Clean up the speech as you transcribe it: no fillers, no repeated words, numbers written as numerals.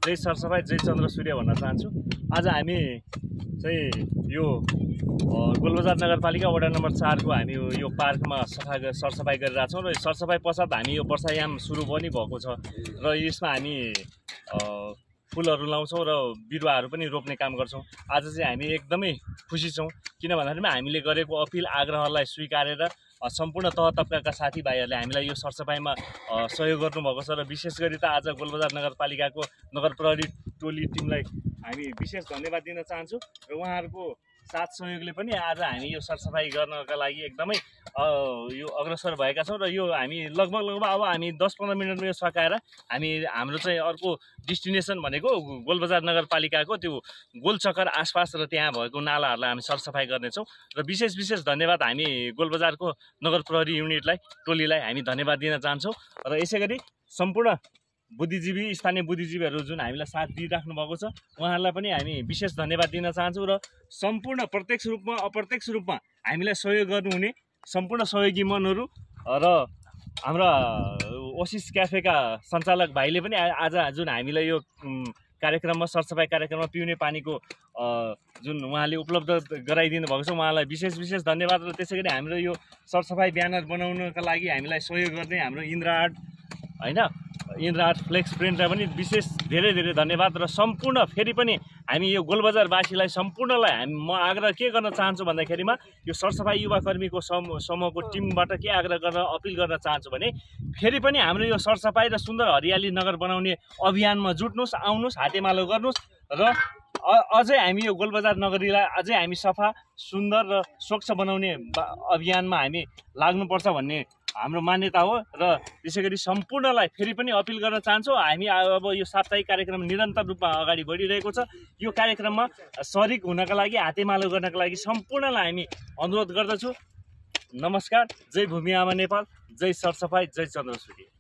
जय सरसफाई जय चन्द्र सूर्य भन्न चाहन्छु। आज हामी चाहिँ यो गोलबजार नगरपालिका वडा नम्बर 4 को हामी यो पार्कमा सरसफाई गरिरहेका छौँ र सरसफाई पश्चात हामी यो वर्षायाम सुरु पनि भएको छ र यसमा हामी फुलहरू लाउँछौँ र बिरुवाहरू पनि रोप्ने काम गर्छौँ। आज चाहिँ हामी एकदमै खुसी छौँ किन भन्दाखेरि हामीले गरेको अपिल आग्रहलाई स्वीकारेर सम्पूर्ण तह तबकाका साथीभाइहरूले हामीलाई यो सरसफाइमा सहयोग गर्नुभएको छ र विशेष गरी त आज गोलबजार नगरपालिकाको नगर प्रहरी टोली टिमलाई हामी विशेष धन्यवाद दिन चाहन्छु र उहाँहरूको साथ सहयोगले पनि आज हामी यो सरसफाई गर्नका लागि एकदमै यो अग्रसर भएका छौँ र यो हामी लगभग अब हामी 10-15 मिनटमा यो सकाएर हामी हाम्रो चाहिँ अर्को डेस्टिनेसन भनेको गोलबजार नगरपालिकाको त्यो गोलचक्कर आसपास र त्यहाँ भएको नालाहरूलाई हामी सरसफाई गर्नेछौँ र विशेष धन्यवाद हामी गोलबजारको नगर प्रहरी युनिटलाई टोलीलाई हामी धन्यवाद दिन चाहन्छौँ र यसै गरी सम्पूर्ण बुद्धिजीवी स्थानीय बुद्धिजीवीहरू जुन हामीलाई साथ दिइराख्नु भएको छ उहाँहरूलाई पनि हामी विशेष धन्यवाद दिन चाहन्छौँ र सम्पूर्ण प्रत्यक्ष रूपमा अप्रत्यक्ष रूपमा हामीलाई सहयोग गर्नुहुने सम्पूर्ण सहयोगी मनहरू र हाम्रा ओसिस क्याफेका सञ्चालक भाइले पनि आज जुन हामीलाई यो कार्यक्रममा सरसफाई कार्यक्रममा पिउने पानीको जुन उहाँले उपलब्ध गराइदिनु भएको छ उहाँलाई विशेष धन्यवाद र त्यसै गरी हाम्रो यो सरसफाई ब्यानर बनाउनका लागि हामीलाई सहयोग गर्ने हाम्रो इन्द्र आर्ट फ्लेक्स प्रिन्टलाई पनि विशेष धेरै धन्यवाद र सम्पूर्ण फेरि पनि हामी यो गोलबजारवासीलाई सम्पूर्णलाई म आग्रह के गर्न चाहन्छु भन्दाखेरिमा यो सरसफाई युवा कर्मीको समूहको टिमबाट के आग्रह गर्न अपिल गर्न चाहन्छु भने फेरि पनि हाम्रो यो सरसफाई र सुन्दर हरियाली नगर बनाउने अभियानमा जुट्नुहोस्, आउनुहोस्, हातेमालो गर्नुहोस् र अझै हामी यो गोलबजार नगरीलाई अझै हामी सफा सुन्दर र स्वच्छ बनाउने अभियानमा हामी लाग्नुपर्छ भन्ने हाम्रो मान्यता हो र त्यसै गरी सम्पूर्णलाई फेरि पनि अपिल गर्न चाहन्छौँ। हामी अब यो साप्ताहिक कार्यक्रम निरन्तर रूपमा अगाडि बढिरहेको छ। यो कार्यक्रममा सरिक हुनका लागि हातेमालो गर्नका लागि सम्पूर्णलाई हामी अनुरोध गर्दछु। नमस्कार। जय भूमि आमा नेपाल, जय सरसफाई, जय चन्द्र सूर्य।